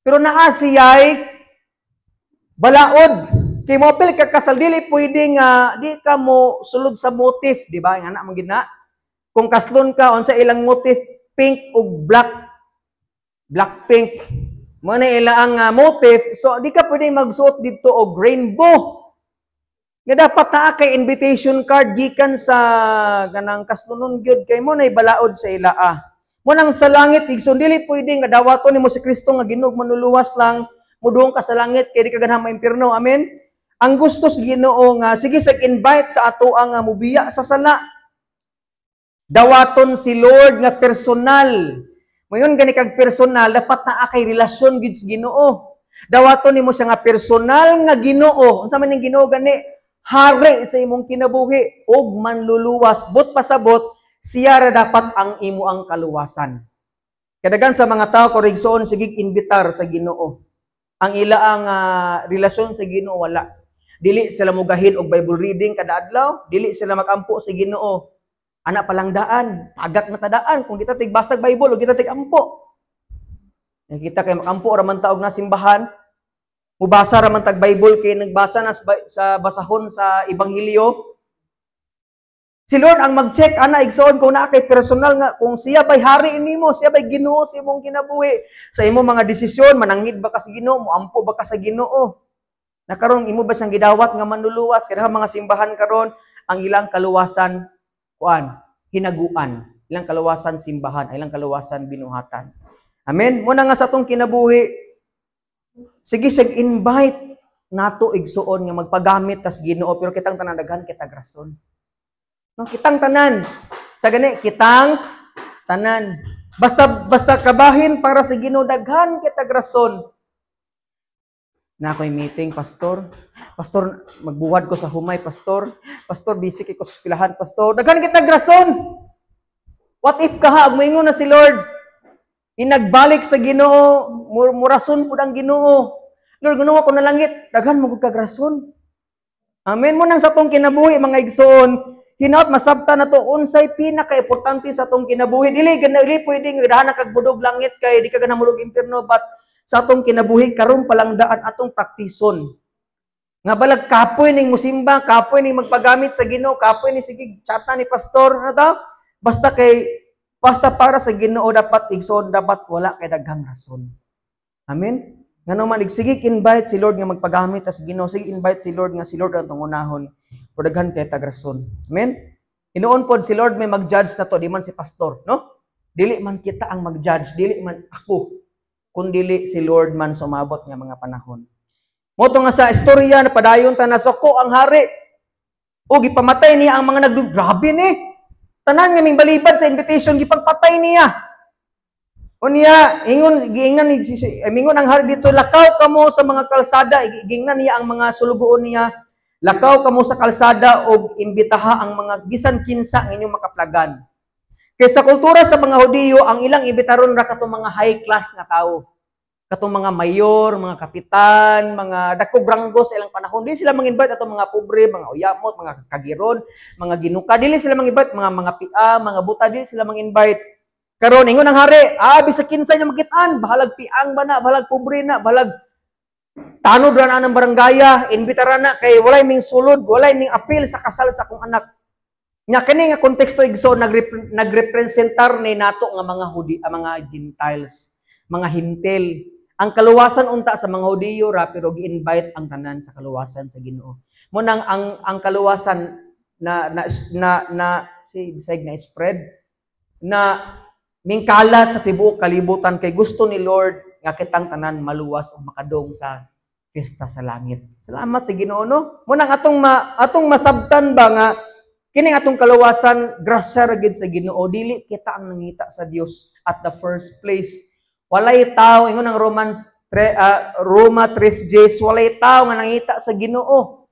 Pero naa siya'y balaod. Kay mo-apil ka kasal, dili pwede nga di ka mo sulod sa motif, di ba? Nga na man gid na. Kung kaslon ka, unsa ilang motif? Pink ug black. Black pink. Mo na ila ang motif. So di ka pwede magsuot didto og rainbow. Nga dapat naa kay invitation card gikan sa ganang kaslonon gyud kay mo nay balaod sa ila ah. Mo nang sa langit, igsoon, dili pwede nga dawaton nimo si Kristo nga Ginoo manluluwas lang, mudung ka sa langit kay di ka ganahan maimpierno. Amen. Ang gusto sa Ginoo nga sige sa invite sa ato ang nga mubiya sa sala. Dawaton si Lord nga personal. Mayon gani kag personal, dapat naa kay relasyon gid sa Ginoo. Dawaton nimo siya nga personal nga Ginoo. Unsa man ning Ginoo gani? Hari sa imong kinabuhi ug manluluwas. But pasabot, siya ra dapat ang imo ang kaluwasan. Kadagan sa mga tao ko, igsoon, sige imbitar sa Ginoo. Ang ila ang relasyon sa Ginoo wala. Dili sila mugahin og Bible reading kada adlaw, dili sila makampo sa Ginoo. Ana palang daan, tagak na tadaan kung kita tigbasag Bible o kita tig-ampo. Nakita kay makampo ra man ta og nasimbahan, mubasa ra man tag Bible kay nagbasa na sa basahon sa Ebanghelyo. Si Lord ang mag-check ana, igsoon, kung naa kay personal nga kung siya bay hari nimo, siya bay Ginoo sa imong kinabuhi. Sa imong mga desisyon, manangid ba ka sa Ginoo, moampo ba ka sa Ginoo? Na karon imo ba siyang gidawat nga manluluwas? Kaya mga simbahan karon ang ilang kaluwasan kuan, hinaguan. Ilang kaluwasan simbahan, ilang kaluwasan binuhatan. Amen. Muna nga sa atong kinabuhi, sige sig invite nato, igsuon, nga magpagamit tas Ginoo, pero kitang tanan daghan kitag rason. No, kitang tanan. Sa gani, kitang tanan. Basta basta kabahin para sa Ginoo, daghan kitag rason. Na ako'y meeting, pastor. Pastor, magbuwad ko sa humay, pastor. Pastor, busy kay ko sa eskwelahan, pastor. Daghan kitag rason. What if kaha moingon na si Lord, inagbalik sa Ginoo, murason pud ang Ginoo. Lord, ngano ako nalangit, daghan mo kag rason. Amen. Mo nang sa atong kinabuhi, mga igsoon, hinaot masabta na to unsay pinaka-importante sa atong kinabuhi. Dili dili pwede nga daghan kag budog langit kay di ka ganahan mulog impierno, but sa atong kinabuhi karon pa lang daan atong praktison. Nga balag kapoy ning musimba, kapoy ning magpagamit sa Ginoo, kapoy ni sige chata ni pastor na ta. Basta kay basta para sa Ginoo dapat, igsoon, dapat wala kay daghang rason. Amen. Ngano man sige invite si Lord nga magpagamit sa Ginoo, sige invite si Lord nga si Lord ang tungunahon. Pero daghan kay tag rason. Amen. Hinuon pod si Lord may mag-judge na to, di man si pastor, no? Dili man kita ang mag-judge, dili man ako, kun dili si Lord man sumabot nga mga panahon. Mo nga sa istorya na padayon ta, nasuko ang hari. O gipamatay niya ang mga nag grabe ni. Tanan nga ming balibad sa invitation, gipagpatay niya. Unya, ingon giingan ni mingon ang hari dito, "Lakaw kamo sa mga kalsada." Giingnan niya ang mga sulugoon niya, "Lakaw kamo sa kalsada og imbitaha ang mga bisan kinsa nga inyong makaplagan." Kay sa kultura sa mga Hudiyo, ang ilang imbitaron ra katong mga high class nga tawo. Katong mga mayor, mga kapitan, mga dakog ranggo sa ilang panahon. Dili sila mang-invite atong mga pobre, mga uyamot, mga kagiron, mga ginuka. Dili sila mang-invite mga pia, mga buta, dili sila mang-invite. Karon ingon ang hari, "Bisag kinsa niyo makitaan, bahalag piang ba na, bahalag pobre na, bahalag tanod ra na ng baranggaya, imbitara na kay walay ming sulod, walay ming apil sa kasal sa akong anak." Nya kini nga konteksto, igsoon, nagrepresentar ni nato nga mga Hudi, ang mga Gentiles, mga Hintil. Ang kaluwasan unta sa mga Hudiyo ra, pero gi-invite ang tanan sa kaluwasan sa Ginoo. Mo nang ang kaluwasan na na na, na si bisag na spread na mingkalat sa tibuok kalibutan kay gusto ni Lord nga kitang tanan maluwas o makadong sa fiesta sa langit. Salamat sa Ginoo, no. Mo nang atong masabtan ba nga kining atong kaluwasan, grasya ra gid sa Ginoo, dili kita ang nangita sa Dios at the first place. Walay tao, ingon ang Romans Roma 3:10, walay tao nga nangita sa Ginoo.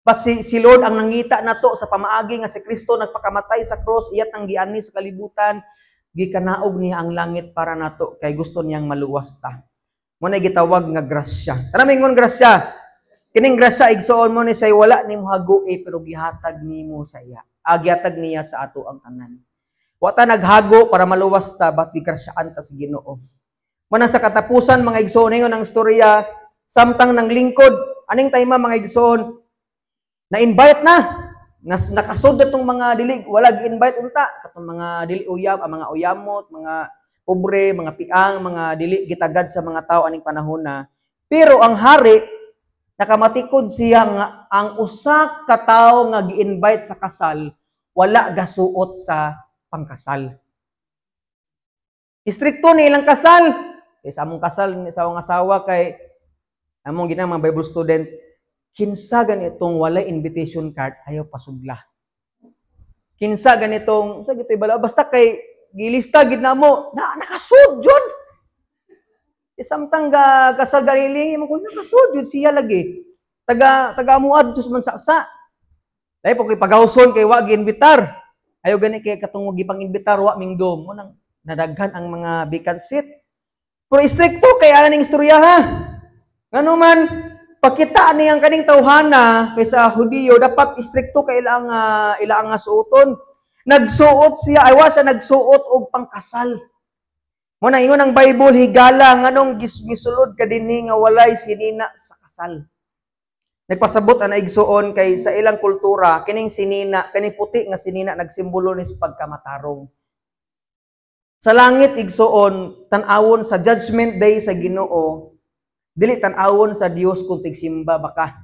But si Lord ang nangita nato sa pamaagi nga si Kristo nagpakamatay sa cross, iyat ang giani sa kalibutan, gikanaog niya ang langit para nato kay gusto niyang maluwas ta. Mo na gitawag nga grasya. Tara, mingon grasya. Kining grasya, igsoon, mo ni say wala nimo hagoe pero gihatag nimo sa iya. Gihatag niya sa ato ang tanan. Wa ta naghago para maluwas ta, but gigrasyaan ta sa Ginoo. Mo na sa katapusan, mga igsoon, ingon ang istorya, samtang nang lingkod aning time, mga igsoon, na invite na nas nakasud atong mga dili wala gi-invite unta, katong mga dili uyab, ang mga uyamot, mga pobre, mga piang, mga dili gitagad sa mga tao aning panahon na. Pero ang hari, nakamatikod siya nga ang usa ka tawo nga gi-invite sa kasal wala gasuot sa pangkasal. Istrikto ni ilang kasal. Kay sa among kasal ni sa akong asawa, kay among ginang mga Bible student, "Kinsa ganitong walay invitation card, ayaw pasugla. Kinsa ganitong sa gito'y bala, basta kay gilista gid namo na nakasud jud." Samtang ga kasal galiling mo ko nakasud jud siya lagi. Taga taga amuad Diyos man saksa. Dahil po kay pagawson kay wa giinbitar. Ayaw gani kay katong gipang imbitar wa mingdom mo nang nadaghan ang mga vacant seat. Pero istrikto kay aning istorya ha. Ngano man pakita niyang kaning tawhana, kay sa Hudiyo dapat istrikto kay ilang nga suoton. Nagsuot siya, ay wa siya nagsuot og pangkasal. Mo na ingon ang Bible, "Higala, nganong gisulod ka dinhi nga walay sinina sa kasal?" Nagpasabot ang igsuon kay sa ilang kultura kining sinina, kining puti nga sinina, nagsimbolo ni sa pagkamatarong. Sa langit, igsuon, tan-awon sa judgment day sa Ginoo, dili tan-awon sa Dios kung tigsimba ba ka.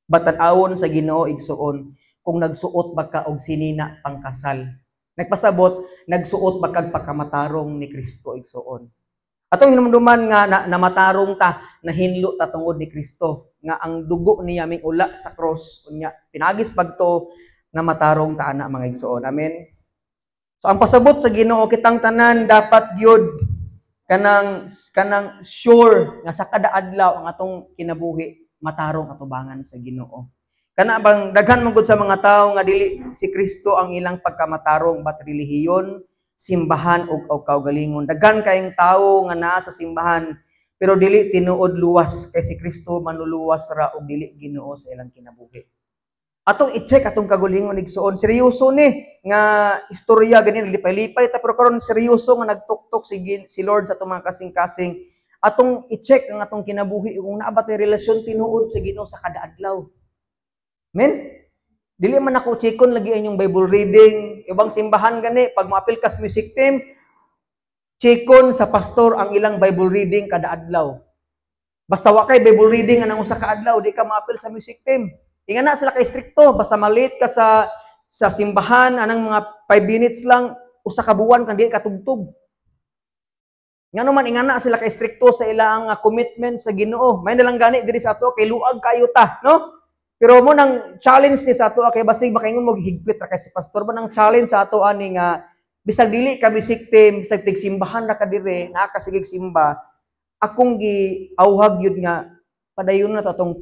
But tan-awon sa Ginoo, igsuon, kung nagsuot ba ka og sinina pangkasal. Nagpasabot, nagsuot ba kag pagkamatarong ni Kristo, igsuon. Atong hinumduman nga na, namatarong ta, nahinlo ta tungod ni Kristo, nga ang dugo niya ming ula sa cross, unya pinagis pagto na matarong ta ana, mga igsuon. Amen. So ang pasabot sa Ginoo, kitang tanan dapat gyud kanang sure nga sa kada adlaw ang atong kinabuhi matarong atubangan sa Ginoo. Kana bang daghan man gud sa mga tawo nga dili si Kristo ang ilang pagkamatarong, but relihiyon, simbahan ug kaugalingon. Daghan kayong tawo nga naa sa simbahan pero dili tinuod luwas, kay si Kristo manluluwas ra ug dili Ginoo sa ilang kinabuhi. Atong i-check atong kaugalingon, igsuon. Seryoso ni nga istorya ganin, lipay-lipay ta, pero karon seryoso nga nagtuktok si Lord sa atong mga kasing-kasing. Atong i-check ang atong kinabuhi kung naa ba tay relasyon tinuod sa Ginoo sa kada adlaw. Men, dili man ako chekon lagi inyong Bible reading. Ibang simbahan gani, pag moapil ka sa music team, chekon sa pastor ang ilang Bible reading kada adlaw. Basta wa kay Bible reading anang usa ka adlaw, di ka maapil sa music team. Inga na sila kay strikto, basta malate ka sa simbahan anang mga 5 minutes lang, usa ka buwan kang di ka tugtog. Ngano man ingana sila kay strikto sa ilang commitment sa Ginoo. May na lang gani diri sa ato kay luag kayo ta, no? Pero mo nang challenge ni sa ato kay basig makaingon mo higpit ra kay si pastor mo, nang challenge sa ato ani nga bisag dili ka music team, bisag tigsimbahan ra ka dire, naa ka sigig simba, akong giauhag yun nga padayon na to atong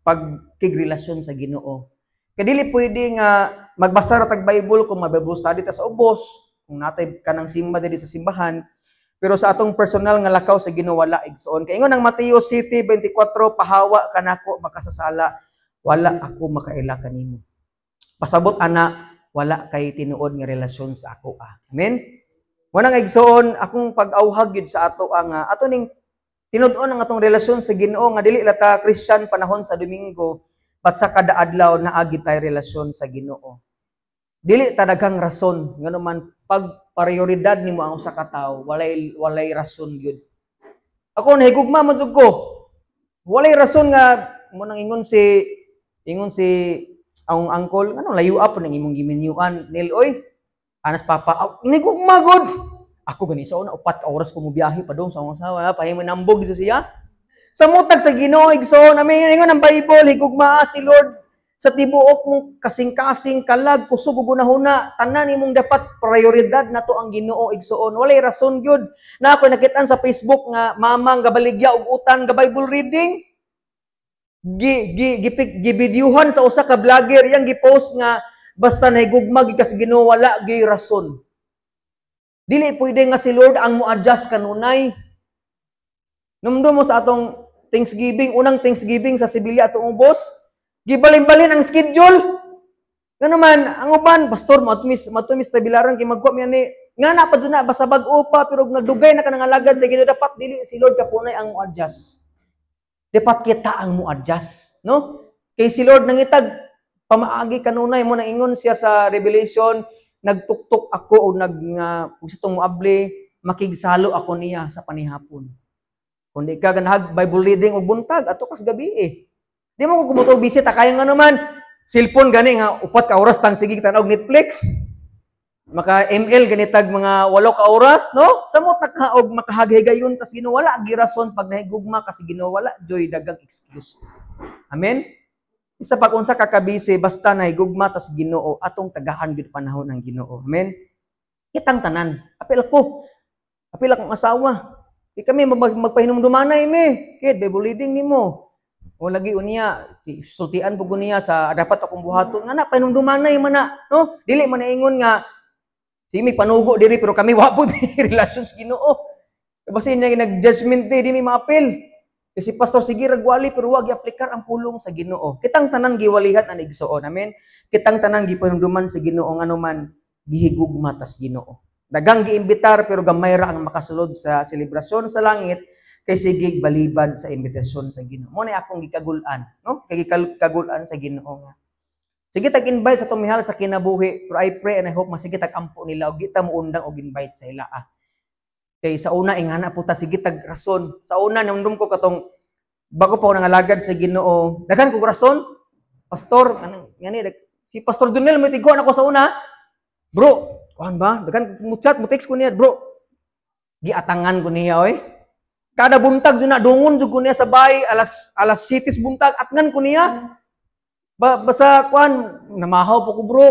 pagkigrelasyon sa Ginoo. Kay dili pwede nga magbasa ra tag Bible kung ma-Bible study ta sa ubos, kung natay kanang simba diri sa simbahan, pero sa atong personal nga lakaw sa Ginoo wala, igsoon. Kay ingon ang Mateo 7:24, "Pahawa kanako, makasasala, wala ako makaila kanimo." Pasabot ana, wala kay tinuod nga relasyon sa ako ah. Amen. Mo nang, igsoon, akong pag-auhag gyud sa ato ang ato ning tinud-on ang atong relasyon sa Ginoo, nga dili lata Christian panahon sa Domingo, but sa kada adlaw naa gyud tay relasyon sa Ginoo. Dili ta daghang rason, ngano man pag prioridad nimo ang usa ka tawo, walay rason gyud. Ako nahigugma man jud ko. Walay rason nga mo nang ingon si ang uncle, "Ngano layo up nang imong giminyuan nil oy?" Anas papa, "Aw, nahigugma gud." Ako gani sa una, 4 ka oras ko mobiyahe padung sa akong asawa, pahimo nambog sa siya. Sa mutag sa Ginoo, igsoon, amen. Ingon ang Bible, higugmaa si Lord sa tibuok mong kasing-kasing, kalag, kusog ug hunahuna, tanan nimong dapat prioridad nato ang Ginoo, igsoon. Walay rason gyud. Na ako nakitaan sa Facebook nga mamang gabaligya og utan ga Bible reading. Gi gi gipik gibidyuhan sa usa ka vlogger, yang gipost nga basta nahigugma gyud ka sa Ginoo, wala gyud rason. Dili pwede nga si Lord ang mo-adjust kanunay. Numdum mo sa atong Thanksgiving, unang Thanksgiving sa Sevilla atong ubos, gibalin-balin ang schedule. Ngano man, ang uban, "Pastor, matumis tabilaran kay magkuha mi ani." Nga na pa na basta bag-o pa, pero nagdugay na ka nangalagad sa Ginoo, dapat dili si Lord kapunay ang mo-adjust. Dapat kita ang mo-adjust, no? Kay si Lord nangitag pamaagi kanunay. Mo nang ingon siya sa Revelation, "Nagtuktok ako o nag nga kung sa moabli, makigsalo ako niya sa panihapon." Kung di ka ganahag Bible reading og buntag, ato kas gabi eh. Di mo ko kumuto busy ta kaya nga naman cellphone gani nga 4 ka oras tang sige tan-og Netflix. Maka ML ganitag mga 8 ka oras, no? Samot na ka og makahaghigayon tas Ginoo, wala girason. Pag nahigugma ka sa Ginoo, wala joy dagang excuse. Amen. Isa pag unsa ka kabisi, basta nahigugma tas Ginoo, atong tagahan gyud panahon ang Ginoo. Amen. Kitang tanan. Apil ko. Apil akong asawa. Di kami magpahinumdumanay mi. Kid, Bible reading nimo. O lagi unya, sultian po ko niya sa dapat akong buhaton. Nga na, pahinumdumanay man na. No? Dili man na ingon nga, si mi panugo diri pero kami wa po may relasyon sa Ginoo. Basta niya nag-judgment day, di mi maapil. Kasi pastor sige ragwali pero wag i-aplikar ang pulong sa Ginoo. Kitang tanan giwalihan ang igsuon. Amen. Kitang tanan gipanumduman sa Ginoo, ngano man gihigugma tas Ginoo. Dagang giimbitar pero gamay ra ang makasulod sa selebrasyon sa langit kay sigig balibad sa imbitasyon sa Ginoo. Mo na akong gikagul-an, no? Kay gikagul-an sa Ginoo nga sige tag invite sa tumihal sa kinabuhi, pero I pray and I hope masige tag ampo nila og kita mo undang og invite sa ila ah. Kay sa una ingana po ta, sige tag rason. Sa una namdum ko katong bago pa ako nangalagad sa Ginoo, daghan kog rason. Pastor, anong ngani si Pastor Junel may tigwan ako sa una. "Bro, kuan ba? Daghan mo chat, mo text ko niya, bro." Giatangan ko niya oy. Kada buntag jud na dungon jud ko niya sa bahay alas 7 buntag, atngan ko niya. Basta kuan, namahaw po ko, bro.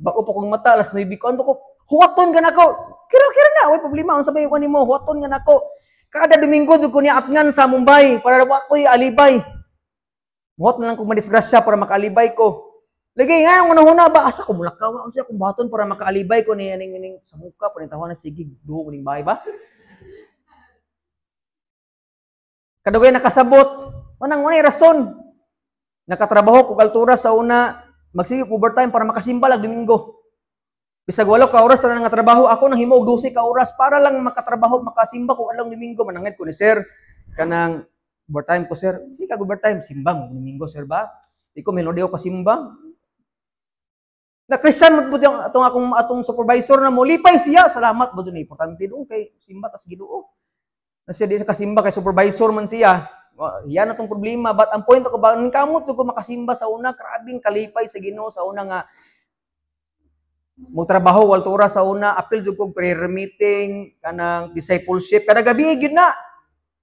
Bago pa kong mata alas 9 kuan pa ko. Huwaton ka nako. Kira-kira na, way problema unsa may kuan nimo, huwaton nga nako. Kada Domingo jud ko niya atngan sa Mumbai para wa ko'y alibay. Muhat na lang kung madisgrasya para makaalibay ko. Lagi nga, ang una-una ba, asa ko mulakaw, unsa akong buhaton para makaalibay ko ni aning aning sa muka, panitawan na sige, duho ko ning bahay ba? Kadugay nakasabot, manang walay rason. Nakatrabaho ko kaltura sa una, magsige ko overtime para makasimba lag Domingo. Bisag 8 ka oras ra nga trabaho, ako nang himo og 12 ka oras para lang makatrabaho, makasimba ko adlong Domingo. Manangad ko ni sir, kanang overtime ko, sir. Sige ka overtime, simba mo Domingo, sir ba? Di ko melo ko kasimba. Na Christian mo pud atong akong atong supervisor na mo lipay siya. Salamat ba ni importante doon kay simba tas Ginoo. Na siya di sa kasimba kay supervisor man siya. Yan atong problema, but ang point ako ba, kamot ko makasimba sa una, grabing kalipay sa Ginoo sa una nga mo trabaho 8 oras sa una, apil jud kog prayer meeting, kanang discipleship kada gabi gyud na.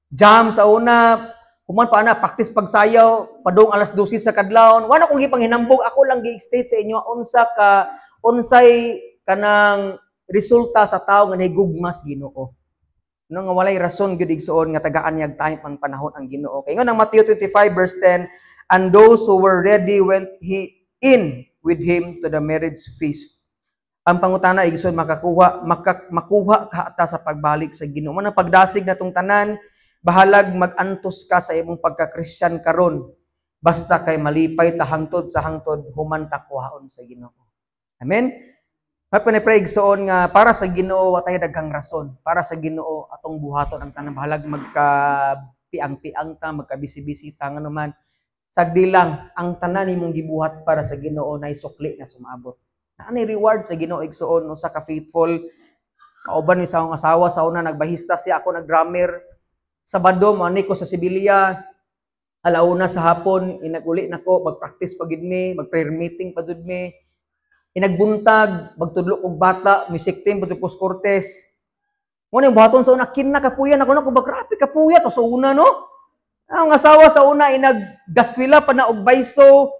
Jam sa una, human pa na practice pagsayaw padung alas 12 sa kadlawon. Wala kong gipanghinambog, ako lang gi-state sa inyo unsa ka unsay kanang resulta sa tawo nga nahigugma sa Ginoo. No nga walay rason gyud, igsuon, nga tagaan niyag time ang panahon ang Ginoo. Kay ingon ang Matthew 25 verse 10, "And those who were ready went he in with him to the marriage feast." Ang pangutana, igsoon, makakuha makuha ka ata sa pagbalik sa Ginoo. Man ang pagdasig natong tanan, bahalag mag-antos ka sa imong pagka-Christian karon, basta kay malipay ta hangtod sa hangtod human ta kuhaon sa Ginoo. Amen. May panipray, igsoon, nga para sa Ginoo wa tay daghang rason. Para sa Ginoo atong buhaton ang tanan, bahalag magka piang-piang ta, magka-busy-busy ta, ngano man. Sagdi lang ang tanan nimong gibuhat para sa Ginoo nay sukli na sumaabot. Naa reward sa Ginoo, igsoon, usa ka faithful kauban ni sa akong asawa sa una, nagbahista siya, ako nag-drummer. Sabado mo ko sa Sibilya, alauna sa hapon inaguli nako, mag-practice pa gid mi, mag-prayer meeting pa jud mi. Inagbuntag, magtudlo og bata, music team pa jud ko sa Cortes. Mo ni buhaton sa una, kin na kapuyan ako na ko ba, grabe kapuya to sa una, no? Ang asawa sa una inag gaskwela pa na og bayso,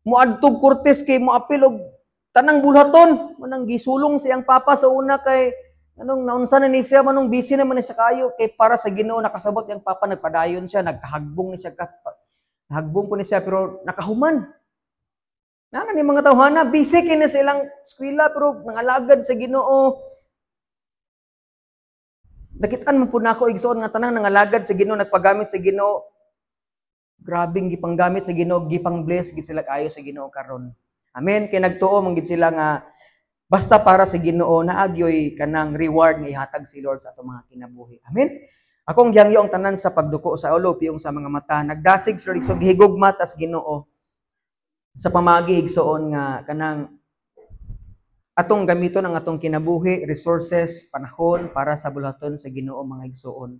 moadtog Cortes kay moapil og tanang bulhaton, manang gisulong siyang papa sa una kay anong naunsa na ni siya, manong busy naman ni siya kayo kay para sa Ginoo. Nakasabot yang papa, nagpadayon siya, nagkahagbong ni siya, hagbong po ni siya pero nakahuman. Nana ni mga tawhana, busy kini sa ilang eskwela pero nangalagad sa Ginoo. Nakitaan mo po na ako, igsoon, nga tanang nangalagad sa Ginoo, nagpagamit sa Ginoo. Grabing gipanggamit sa Ginoo, gipang bless gid sila kayo sa Ginoo karon. Amen. Kay nagtuo man gid sila nga basta para sa Ginoo naagyoy kanang reward nga ihatag si Lord sa atong mga kinabuhi. Amen. Akong gihangyo ang tanan sa pagduko sa ulo, piyong sa mga mata. Nagdasig sa Lord, igsoon, gihigugma tas Ginoo sa pamagi, igsoon, nga kanang atong gamiton ang atong kinabuhi, resources, panahon para sa bulhaton sa Ginoo, mga igsoon.